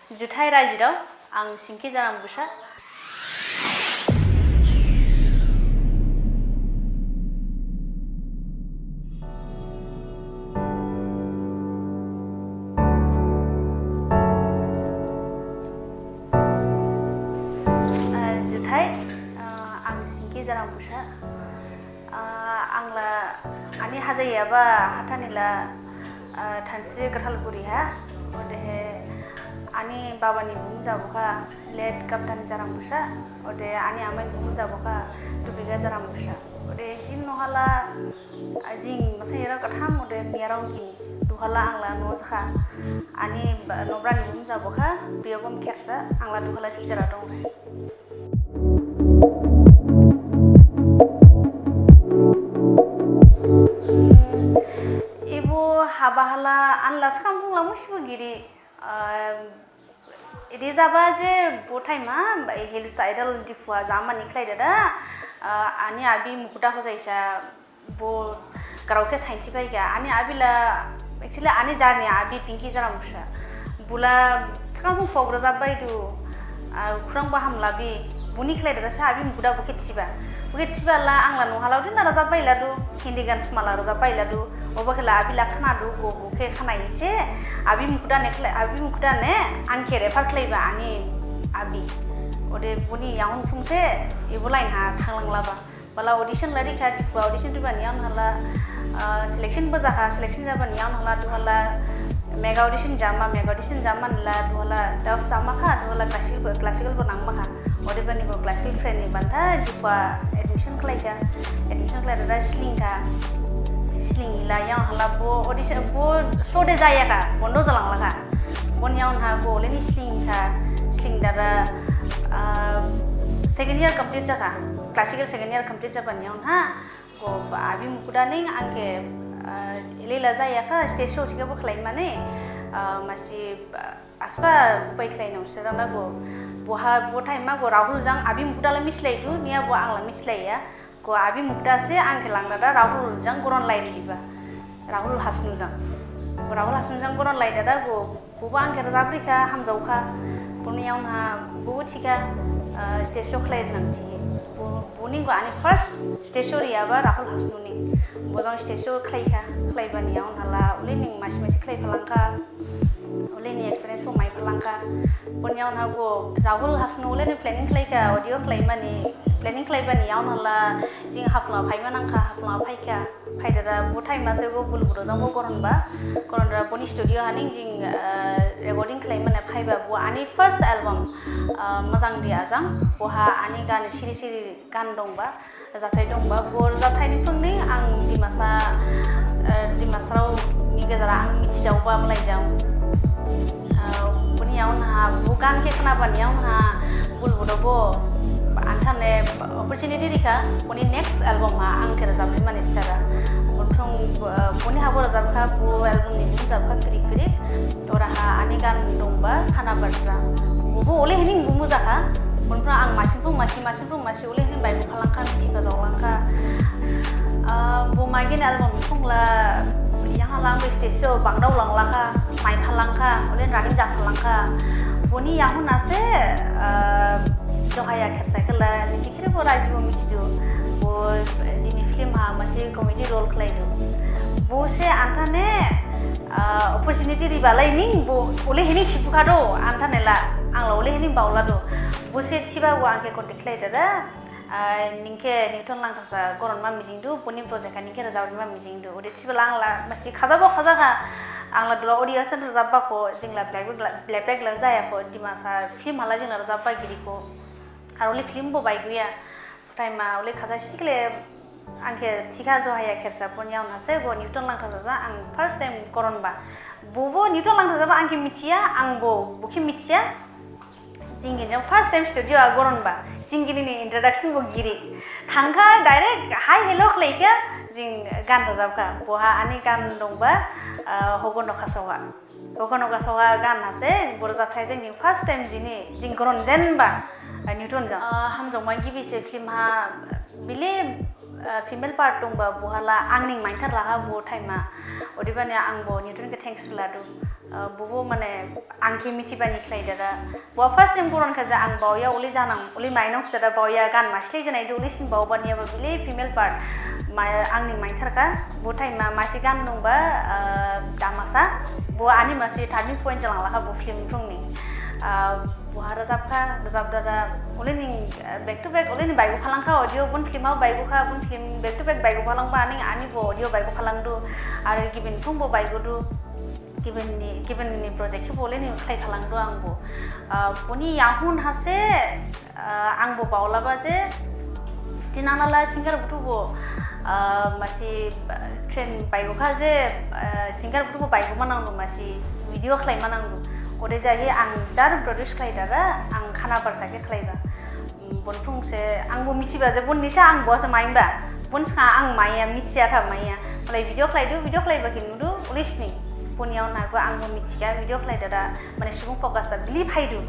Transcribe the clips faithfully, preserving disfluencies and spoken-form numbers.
Juthai rajirao, ang Sinki Jarambusa. Ah, juthai, ah, ang Sinki Jarambusa. Ah, angla ani hajaiyaba hathanila, ah, Thansi Gathalguri ha. Odehe ani babani bumu jabokha late Captain Jarambusa. Ode ani amai bumu jabokha Dubika Jarambusa. Ode jini nohala, ah, jing masainjirao gatham ode miyarao gini. Duhala angla noh jakha. Ani ba-, nobrani bumu jabokha Priyobom Khersa, angla duhala Silchar ha dong re. Ebo haba hala anla sgang bungla musibo giri. Ah, idi jaba je bo time ha, ba, Hills Idol Diphu ha jamani khlaidada, ah, ani abi Mukuda Hojaisa bo grao khe sainthi phaikha. Ani abila, actually, ani jarni abi Pinky Jarambusa. Bola sgang bung folk rajab baidu, ah, khurang bo hamla bi. Boni khlaidada se abi Mukuda bo khe thiba. Bo khe thiba la angla nohala odin rajab bailadu. Hindi gan smala rajab bailadu. Obo khela abila khnadu, go, go khe khnaise. Abi Mukuda ne khlai, abi Mukuda ne ang khe refer khlaiba ani abi. Ode boni yaohon phungse, ebo line ha thanglanglaba. Bala audition la rikha, Diphu audition ribani yaohon hala, ah, selection bo jakha, selection jabani yaohon hala, duhala mega audition jama, mega audition jama nila, duhala tough jama kha, duhala classical, classical bo nangma kha. Odebani bo classical friend ni bantha Diphu admission khlaikha, admission khlaidada slingkha, slingla yaohon hala bo audition, bo show de jayakha, bondo jalanglakha. Boni yaohon ha go leni slingkha, slingdada, ah, second year complete jakha. Classical second year complete jabani yaohon ha, go ba abi Mukuda ning ang khe, ah, lela jayakha stage show thikhabo khlaimane, ah, masi, ah, asba upai khlainang se dana go. Boha, bo time ha go Rahul jang abi Mukuda la mislaidu, niya bo angla mislaiya. Go abi Mukuda se ang khe langdada Rahul jang goron lairiba. Rahul Hasnu jang. Rahul Hasnu jang goron laidada go Bobo ang khe rajab rikha, hamjaokha. Boni yaohon ha, bobo thikha, ah, stage show khlai nang thi. Bo, boni go ani first stage show riyaba Rahul Hasnu ni. Bo jang stage show khlaikha, khlaibani yaohon hala, ule ning masi masi khlaiphalangkha. Ule ni experience bo maiphalangkha. Boni yaohon ha go Rahul Hasnu ule ni planning khlaikha, audio khlaimani, planning khlaibani yaohon hala, jing Haflong ha phaima nangkha, Haflong ha phaikha. Phaidada bo time ha se go Bulbul Ojang bo goronba. Goronda boni studio ha ning jing, ah, recording khlaimane phaiba bo ani first album, ah, Majang Di Ajang. Boha ani gan siri siri gan dongba, rajabthai dongba. Bo rajabthai ni phrang ning ang Dimasa, ah, Dimasarao ni gejera ang mithijaoba malai jang. Ah, boni yaohon ha, bo gan khe khnabani yaohon ha, Bulbul Ojang bo anthane opportunity rikha, boni next album ha ang khe rajabmani sara. Boni phrang, ah, boni habo rajabkha, bo album ni bumu jabkha Phirik Phirik. Oraha ani gan dongba Khana Barsa. Bobo ule hining bumu jakha. Boni phrang ang masi phrang masi, masi phrang masi ule hining baigo phalangkha, mithi phajaolangkha. Ah, bo magin album phungla, yaohon ha lang bo stage show bangdao langlakha, maiphalangkha, ule running japhalangkha. Boni yaohon ha se, ah, Johaya Khersa khela, nisi khrip bo raji bo mithidu. Bo, eh, dini film ha masi comedy role khlaidu. Bo se anthane, ah, opportunity ribalai ning bo ule hining thiphukhadu, anthane la, angla ule hining baoladu. Bo se thiba bo ang khe contact khlaidada. Ah, ning khe Newton Langthasa goronma mijingdu, boni project ha ning khe rajabma mijingdu. Ode thibala angla masi khajabo khajakha. Angla dula audio sen rajabba kho, jingla playback la, playback la jaya kho, Dimasa film hala jingla rajabba giri kho. Ar ule film bo baiguya. Time ha ule khaja sikle ang khe thikha Johaya Khersa, boni yaohon ha se go Newton Langthasa jang ang first time goronba. Bobo Newton Langthasa ba ang khe mithiya, ang bo, bo khe mithiya. Jing gini jang first time studio ha goronba. Jing gini ni introduction bo giri. Thangkha direct hi hello khlaikha, jing gan rajabkha. Boha ani gan dongba, ah, Hogo Nokha Soha. Hogo Nokha Soha gan ha se bo rajabthai jing ni first time jini, jing goron jenba, ah, Newton jang. Ah, Hamjaoma Gibi se film ha bile, ah, female part dongba bohala ang ning maintharlakha bo time ha. Odebani ang bo Newton khe thanks ladu. Uh, bubu mane ang khe mithibani khlai dada. Bo first time koron khaja ang baoya uli janang, uli mainang sida baoya gan maslai janai du uli sin baoba niyaba bili female part. Ma angni maintharkha, bo time ma masi gan dongba, uh, Damasa. Bo ani masi turning point jalanglakha bo film phrungni. Uh, Bo ha rajabkha, rajab dada, uli ning, eh, back to back, uli ning baigo phalangkha audio, bun film ha baigo kha, bun film back to back baigo phalangba, ani, ani bo audio baigo phalangdu, ar gibin phung bo baigodu, gibin ni, gibin ni project khe bo uli ning khlai phalangdu ang bo. Ah, boni yahon hase, ah, ang bo baolaba je, Tinanala singer buthu bo, ah, masi, ah, trend baigo kha je, ah, singer buthu bo baigo manangdu masi video khlai manangdu. Ode jahi ang jar produce khlai dada, ang khana barsa khe khlaiba. Mm, bon phung se, ang bo mithiba je bon nisa ang bo se mainba. Bon sa ang maiya, mithiya tha maiya. Malai video khlaidu, video khlaiba khe nudu, uli sini. Bon yaohon ha bo ang bo mithikha, video khlai dada, mane subung focus a bili phaidu.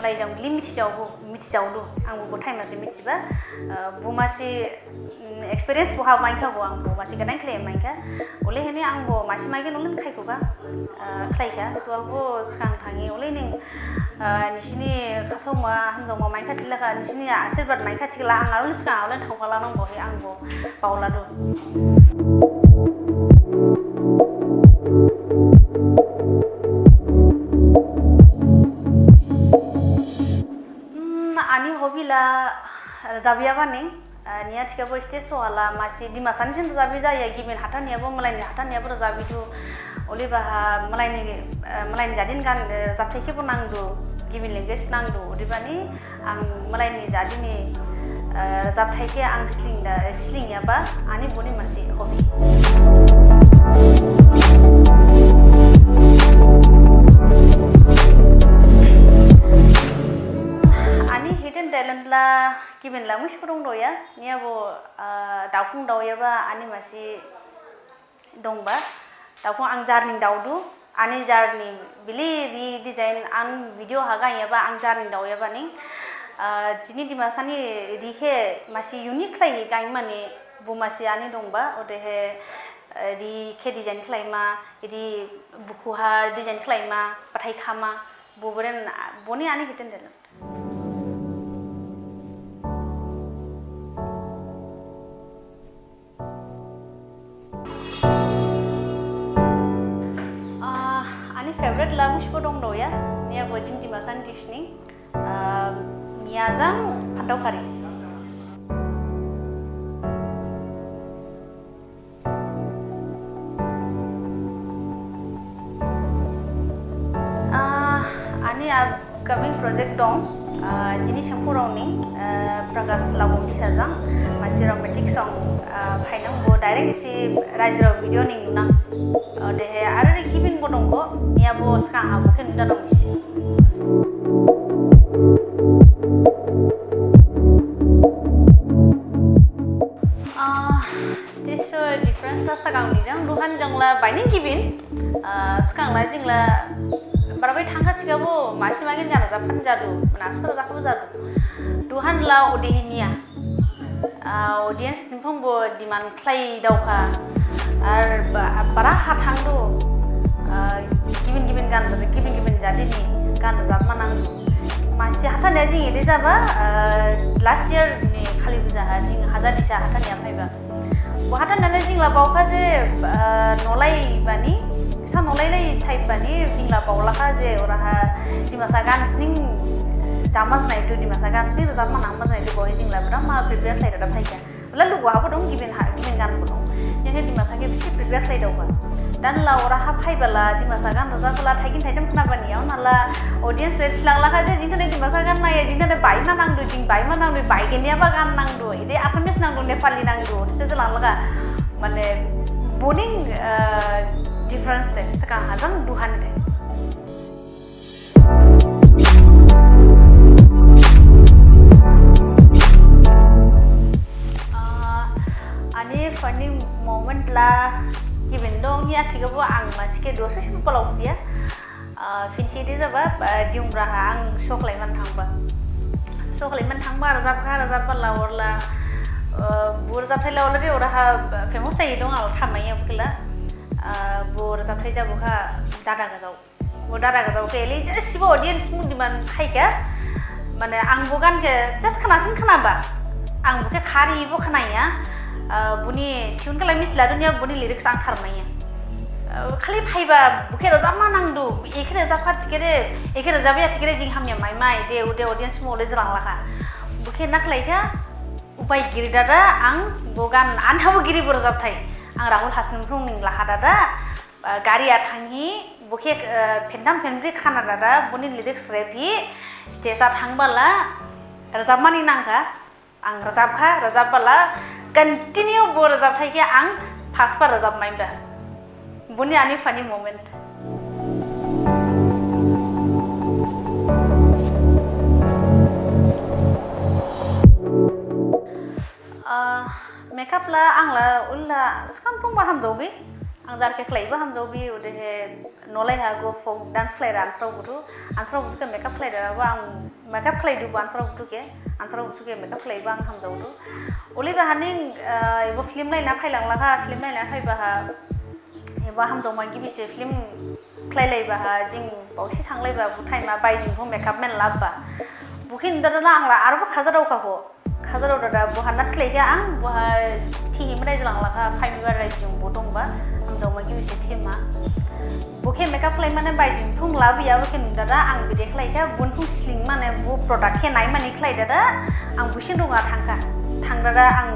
Malai jang bili mithijaobo. Mithijaodu, ang bo time masi mithiba, eh, bo masi, mm, experience bo ha mainkha bo ang bo masi gadain khlai mainkha, uli hene ang bo masi maigin uli khaikhuba, eh, khlaikha, bo bo sgang thangi uli ning, eh, nisini khasaoma hamjaoma mainkha thilakha, nisini asirbad mainkha thikhala ang aro sgang uli thangphala nang bo he ang bo baoladu. Hmm, ani hobby la rajabya bani, ah, niya thikhabo stage show hala masi Dimasa ni sin rajabi jaya, gibin hathaniyabo, malaini hathaniyabo rajabidu, oliba ha malaini, eh, malaini jadin gan, eh, rajabthai khebo nangdu, gibin language nangdu, odebani, Ang malaini jadini, eh, rajabthai khe ang sling da, slingyaba ani boni masi hobby. Ani hidden talent la gibin la musi phurung doya, niya bo, eh, daokhung daoyaba ani masi dongba, daokhung ang jarning daodu, ani jarning bili ri design ang video ha gaiyaba ang jarning daoyaba ning, ah, jini Dimasani ri khe masi unique khlaihi gaimane bo masi ani dongba, odehe, eh, ri khe design khlaima, ri bukhu ha design khlaima, bathai khama, bo beren, boni ani hidden talent. Ah, ani favorite la musibo dong doya, niya bo jing Dimasa ni dish ni, ah, miya jang phantao khari. Ah, ani upcoming project dong, ah, jini sengphongrao ni, ah, Prakash Labung Disa jang, masi romantic song, ah, phainang bo direct si raijrao video ni nunang. Odehe, aro gibin bo dongkho, niya bo sgang ha bo khe nuda dong si. Ah, stage show difference la sgang ni jang, duhan jang la baining gibin, ah, sgang la jing la, barabai thangkha thikhabo, masi magin jana japkhan jadu, mana asphar jakhabo jadu. Duhan la odehe niya. Ah, audience ni phang bo demand khlai daokha. Ar ba-, bara ha thangdu. Ah, gibin gibin gan, gibin gibin jadini gan japma nangdu. Masi hathaniya jing ede jaba, ah, last year ni Kali Puja ha jing Hajar Disa hathaniya phaiba. Bo hathaniya jing la baokha je, ah, nolai bani, sa nolai lai type bani, jing la baolakha je oraha Dimasa gan sning jama jnaidu, Dimasa gan sning rajabma nangma jnaidu, bo jing la bera ma prepare khlai dada phaikha. Ola lugu habo dong, gibin ha, gibin gan bo dong. Jing se Dimasa khe bisi prepare khlai daokha. Dan la oraha phaibala, Dimasa gan rajabala, thaigin thaitham khnabani, yaohon hala audience le slanglakha je, jing se Dimasa gan naiya, jing se baima nangdu, jing baima nangdu, baiginyaba gan nangdu, ede Assamese nangdu, Nepali nangdu, se slanglakha. Mane, boning, eh, difference de, sgang ha jang duhan de. Ah, ani funny moment la gibin dong ya, thikhabo ang masi khe dosa si palaophiya. Ah, phinsi de jaba, ah, Diyungbra ha ang show khlaimane thangba. Show khlaimane thangba, rajabkha, rajabba la orla, ah, bo rajabthai la already oraha famous jahi dong, ang thamaiya bokhe la. Ah, bo rajabthai jabokha Dada Gajao. Bo dada gajao khe elei just sibo audience mu demand phaikha. Mane ang bo gan khe just khnasin khnaba. Ang bo khe khari bo khnaya. Ah, boni tune khe lai misladu niya, boni lyrics ang tharmaiya. Ah, khali phaiba bo khe rajabma nangdu, ekhe rajabkha thikhade, ekhe rajabya thikhade jing hamya maima, ede ode audience mu ole jrang lakha. Bo khe na khlaikha, upai giri dada, ang bo gan anthabo giri bo rajabthai. Ang Rahul Hasnu phrung ning laha dada, ah, gari ha thanghi, bo khe, ah, phentham phenbri khna dada, boni lyrics rephi, stage ha thangbala, rajabmani nangkha, ang rajabkha, rajabbala, continue bo rajabthai khe ang first bar rajabmaiba. Boni ani funny moment. Ah, makeup la ang la ulla skam thungba hamjaobi. Ang jar khe khlaiba hamjaobi, odehe nolai ha go folk dance khlaira ansarao buthu. Ansarao buthu khe makeup khlaidara bo ang makeup khlaidu bo ansarao buthu khe. Ansarao buthu khe makeup khlaiba ang hamjaodu. Uliba haning, ah, ebo film laina phailanglakha, film laina phaiba ha. Ebo hamjaoma gibise film khlailaiba ha, jing baosi thanglaiba bo time ha baijing phu makeup man labba. Bo khe nudada na ang la, aro bo khajadaokha ho. Khajadao dada, boha nat khlaikha ang, boha thihi madai jlanglakha, phaimiba raijing bo dongba, hamjaoma gibise film ha. Bo khe makeup khlaimane baijing phung labuya, bo khe nudada, ang bede khlaikha, bun phung slingmane bo product khe naimani khlai dada, ang busin dongha thangkha. Thang dada ang,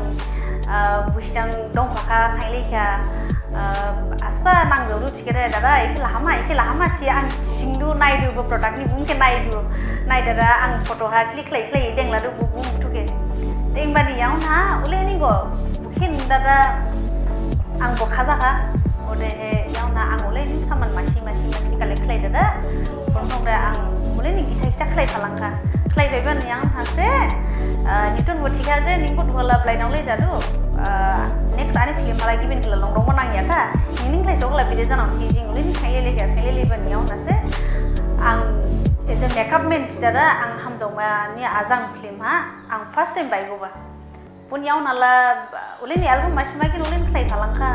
ah, busang dongphakha, sainlaikha, ah, asba nangjaodu thikhade dada, ekhe lahama, ekhe lahama thi ang singdu naidu bo product ni bun khe naidu. Nai dada ang photo ha click khlai khlai dengladu bo bun buthu khe. Dengbani yaohon ha, ule ni go, bo khe nudada ang bo khajakha. Odehe yaohon ha ang ule ni saman masi, masi, masi collect khlai dada. Phone phone da ang ule ni gisa gisa khlai phalangkha. Khlai phaibani yaohon ha se, ah, Newton bo thikha je, ning bo duhala blai nang le jadu. Ah, next ani film ha la gibin khe la long dongma nangyakha. Ning ning khlai sokla bide janang thi jing ule ni sailele khe, sailele bani yaohon ha se. Ang, eje makeup man thi dada, ang hamjaoma ni ajang film ha, ang first time baigoba. Boni yaohon ha la, ule ni album masi maigin ule ni khlai phalangkha.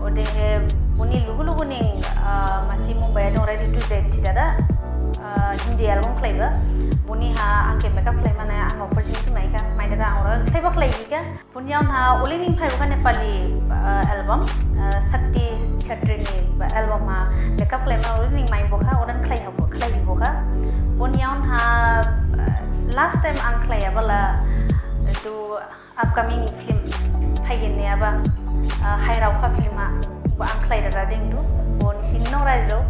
Odehe, boni lugu lugu ning, ah, masi Mumbai ha dong Ready to Jet thi dada, ah, Hindi album khlaiba. Boni ha ang khe makeup khlaimane ang opportunity maikha, mai dada ang ora khlaiba khlaikha. Boni yaohon ha ule ning phaibakha Nepali, ah, album, ah, Shakti Chhatri ni, ah, album ha makeup khlaima ule ning maibakha, odan khlai habo, khlai hibakha. Boni yaohon ha, ah, last time ang khlaiyabala, tu upcoming film phaigin ne aba, ah, Hairaokha film ha, bo ang khlai dada dengdu, bo nisi nung raijao,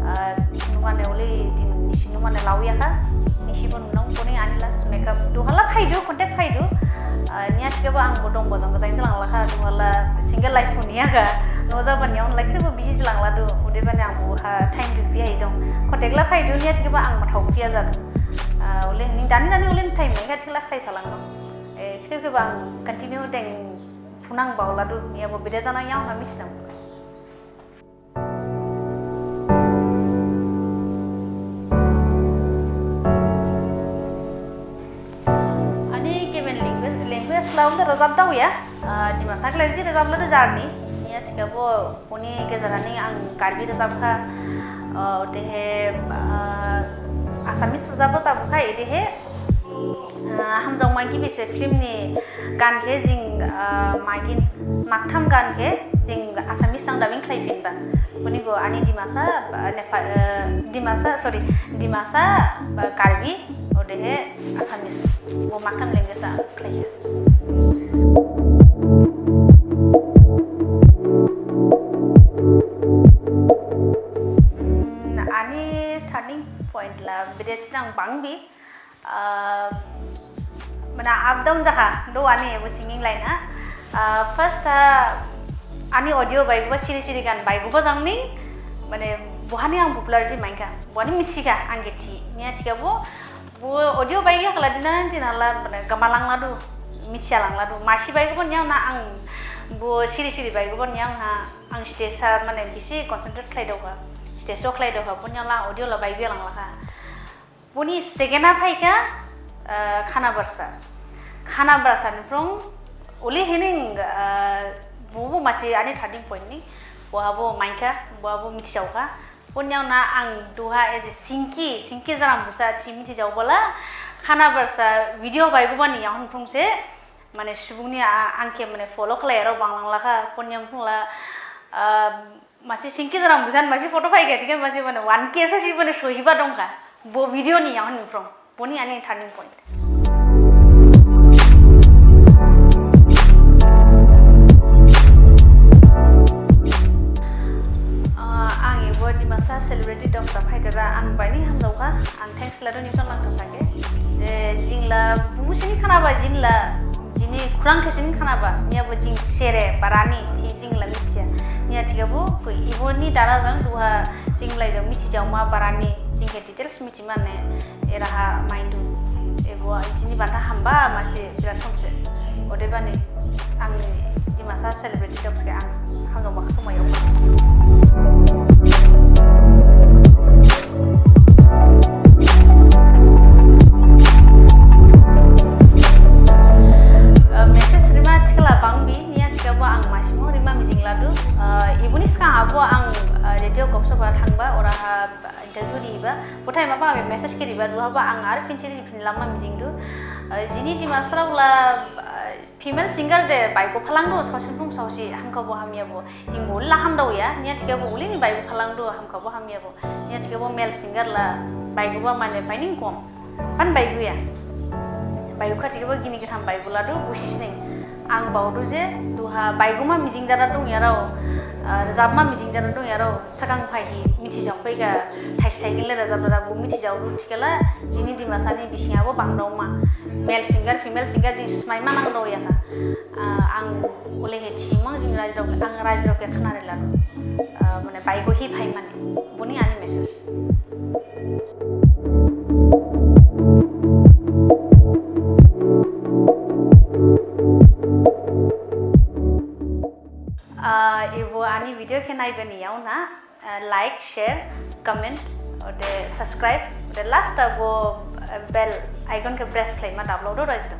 ah, numane ule din nisi numane laoyakha, nisi bo nung boni ani last makeup, duhala phaidu, contact phaidu, ah, niya thikhabo ang bo dong bo jang gajang jalanglakha, duhala single life bo niyakha, nojabani yaohon life bo busy jalangladu, odebani ang bo ha time riphiya hi dong, contact la phaidu, niya thikhabo ang mathao phiya jadu, ah, ule ning dani dani ule time maikha thikhala khlai phalangdu. Eh, khir khir bang continue deng phunang baoladu, niya bo bede janang yaohon ha misinang. Ani given language, language la ule rajabdaoya, ah, Dimasa khlai ji rajabladu jarni, niya thikhabo boni gejer ha ning ang Karbi rajabkha, ah, odehe, ah, Assamese rajabbo jabkha, edehe, Ah, hamjaoma gibise film ni gan khe jing, ah, magin, magtham gan khe jing Assamese jang dubbing khlaiphinba. Boni go ani Dimasa, ah, Nepa-, ah, Dimasa, sorry, Dimasa, ah, Karbi, odehe Assamese. Bo magtham language ha khlaikha. Hmm, ani turning point la bede thinang bangbi. Ah, mane up down jakha, do ani ebo singing line ha. Ah, first ha ani audio baigoba siri siri gan baigoba jangni, mane bohani ang popularity maikha, bohani mithikha ang khe thi. Niya thikhabo, bo audio baigoya khala dina dinala, mane gamalangladu, mithiyalangladu. Masi baigoba niya na ang bo siri siri baigoba niya ha ang stage ha mane bisi concentrate khlaidaokha. Stage show khlaidaokha, bo niya la audio la baigoya langlakha. Boni second ha phaikha, ah, Khana Barsa. Khana Barsa ni phrang uli hining, ah, bobo masi ani turning point ni, bohabo maikha, bohabo mithijaokha. Boni yaohon ha ang duha as a Sinki, Sinki Jarambusa thi mithi jaoba la, khana barsa video baigoba ni yaohon phrung se, mane subung ni a-, ang khe mane follow khlaiyarao banglang lakha, boni yaohon phrung la, ah, masi Sinki Jarambusa ni masi photo phaikha, thikhe masi mane one K sosi mane sohiba dongkha, bo video ni yaohon phrung. Boni ani turning point. Ah, ang ebo Dimasa Celebrity Talks ha phaidada ang baini hamjaokha, ang thanks ladu niphrang Langthasa khe. Je jing la bumu sini khnaba jing la, jini khurang khe sini khnaba, niyabo jing sere barani thi jing la mithiya. Niya thikhabo, ebo ni dara jang duha jing lai jang mithijaoma barani, jing khe details mithimane eraha maindu. Ebo jini bantha hamba masi platform se. Odebani ang Dimasa Celebrity Talks khe ang hamjaoma khasaoma yao. Eh, message rima thikhala bangbi, niya thikhabo ang masi mo rima mijing ladu. Eh, eboni sgang habo ang, eh, Radio Gopsop ha thangba, oraha interview riba, bo time ha ba message khe riba, duhabo ang ar phinsi riphin lama mijingdu. Eh, jini Dimasarao la, eh, female singer de baigo phalangdu, saosi phrung saosi, hamkhabo hamyabo. Jing bo la hamdaoya, niya thikhabo olei ni baigo phalangdu, hamkhabo hamyabo. Niya thikhabo male singer la baigoba mane baining kom. Phan baigoya. Baigokha thikhabo gini gatham baigo ladu, busi sining. Ang baodu je, duha baigoma mijing dada dongyarao, ah, rajabma mijing dada dongyarao, sgang phaihi mithijaophaikha, thaisi thaigin le rajab dada bo mithijaodu thikhala, jini Dimasa ni bising habo bangdaoma. Male singer, female singer jing smaima nangdaoyakha. Ah, ang olehe thimang jing raijrao, ang raijrao khe khnari ladu. Ah, mane baigohi phaimane. Boni ani message. Ah, ebo ani video khe naibani yaohon ha, ah, like, share, comment, ode subscribe, ode last ha bo, ah, bell icon khe press khlaima dablao do raijrao.